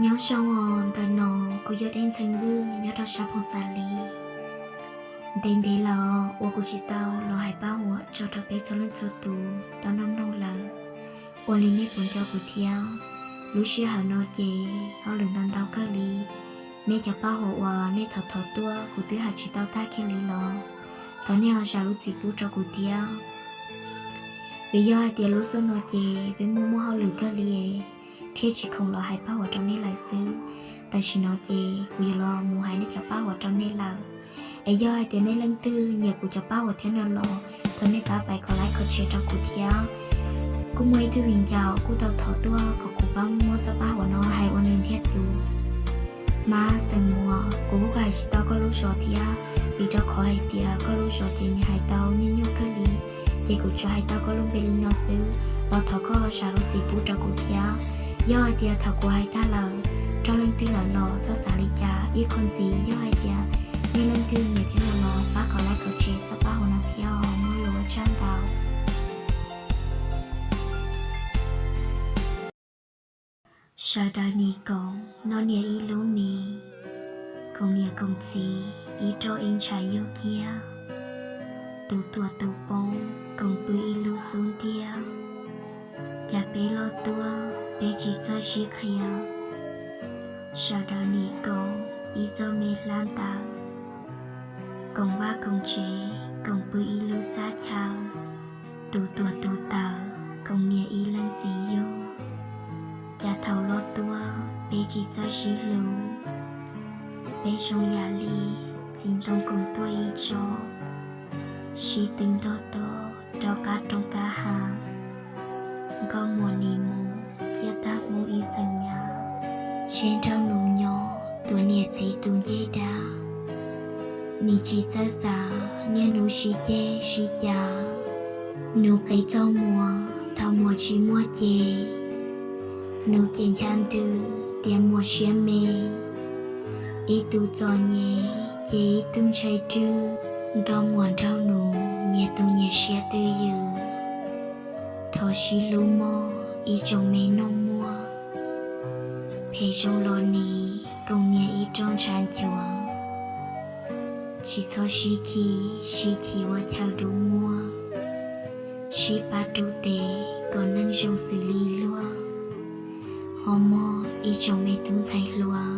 Nyob zoo os, ntawm no kuv yog Dej Ntxhee Vwj nyob rau sab Phooj Xav Lis. Ntev ntev lawm uas kuv tsis tau los hais pab huam tso rau peb txhua leej txhua tus tau mloog mloog lawm. Ua li nej puas nco kuv thiab? Lub sij hawm no ces hauj lwm ntau ntau kawg li. Nej cov pab huam uas nej thov thov tuaj kuv twb hais tsis tau tag kiag li los thov nej ho zam lub txim pub rau kuv thiab. Vim yog hais tias lub xyoo no ces peb muaj muaj hauj lwm kawg li, thiaj tsis khoom los hais pab huam rau nej lawm xwb. Tam sim no ces kuv yuav los mus hais nej cov pab huam rau nej lawm. Es yog hais tias nej leej twg nyiam kuv cov pab huam thiab no los thov nej pab pais kom like kom share rau kuv thiab. Kuj muaj ib tug viv ncaus kuj tau thov tuaj kom kuv pab muab txoj pab huam no hais ua nws ntiag tug. Mas xeem Muas, kuv kuj hais tsis tau koj lub zos thiab, vim rau qhov hais tias koj lub zos ces nws hais tau nyuaj nyuaj kawg li, ces kuv tsuas hais tau koj lub npe li no xwb, los thov koj zam lub txim pub rau kuv thiab. Yog hais tias thaum kuv hais tag lawm raug leej twg lawm los txhob xav li cas, ib qho ntxiv yog hais tias nej leej twg nyiam thiab no los pab kom like kom share txoj pab huam no thiab os, muaj lus ua tsaug ntau. Sawv daws nim koom noj niam ib lub mis, koom niam koom txiv ib roj ib ntshav yuj kiab, tus tuam tus poob koom pw ib lub xub ntiag. Cas peb loj tuaj peb tsis txawj sib qhia, sawv daws nim koom ib txoj me hlab ntawd, koom vaj koom tsev koom pw ib lub txaj chaw, tus tuam tus taws koom niam ib leej txiv yug. Cas thaum loj tuaj peb tsis txawj sib hlub, peb zoo yam li txiv ntoo koom tuaj ib tso, sib tw ntog tog rau qab roob qab hav, nkauj muam nim mus ciaj tag hmo ib xeem nyab. Seb nraug nus nyob tuav niam txiv tus ncej dab, nim tsis txawj xav niaj hnub sib ceg sib cav. Nus qis txoj muag thaum muam tsis muaj ces, nus ces ncha ntws tias muam siab me. Ib tug txom nyem ces ib tug ntshai rwg, nrog muam nraug nus nyias tus nyias siab twj ywm. Thov sib hlub mog ib tsoom me noj muag, phem zoo los nim koom niam ib roj ntshav nchuav. Tsis txhob sib khi sib chim ua chaw dub muag, sib pab rub tes kom neej zoo xws li luag. Ho mog ib tsoom me tub ntxhais hluas,